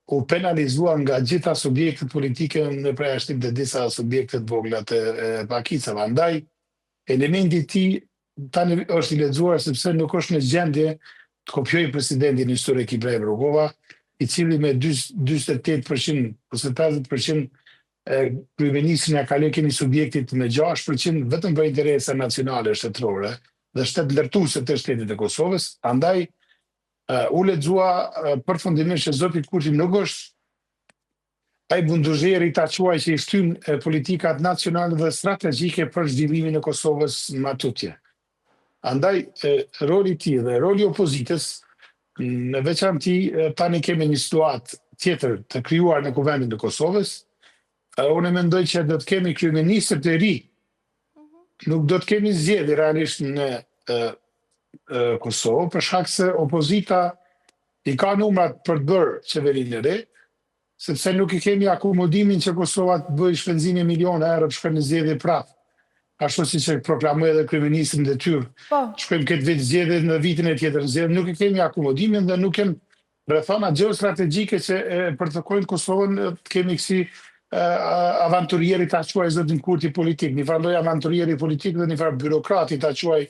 U penalizua nga gjitha subjektet politike në përjashtim të disa subjekte të vogla të pakicave. Andaj, elementi i tij tani është i lexuar, sepse nuk është në gjendje të kopjojë presidentin historik Ibrahim Rugova, i cili me 48% ose 50% kryeministrin e kaloi kemi subjektit me 6% vetëm për interesa nacionale, shtetërore dhe shtet ndërtuese të shtetit të Kosovës. Andaj u lexua përfundimisht që zoti Kurti nuk është ai bunduzheri, ta quaj, që i shtyn politikat nacionale dhe strategjike për zhvillimin e Kosovës më tutje. Andaj, roli i tij dhe roli i opozitës, në veçanti, tani kemi një situatë tjetër të krijuar në Kuvendin e Kosovës. Unë mendoj që do të kemi kryeministër të ri. Nuk do të kemi zgjedhje realisht në Kosovë, për shkak se opozita i ka numrat për të bërë qeverinë e re, sepse nuk i kemi akomodimin që Kosova të bëjë shpenzime miliona euro të shkojë në zgjedhje prapë. Ashtu siç e proklamoi edhe kryeministri në detyrë. Shkojmë këtë vit zgjedhje, në vitin e tjetër në zgjedhje, nuk e kemi akomodimin dhe nuk kemi rrethana gjeostrategjike që e përcaktojnë Kosovën të kemi kësi avanturieri, ta quaj, zotin Kurti politik, një farë lloj avanturieri politik dhe një farë byrokrati, ta quaj.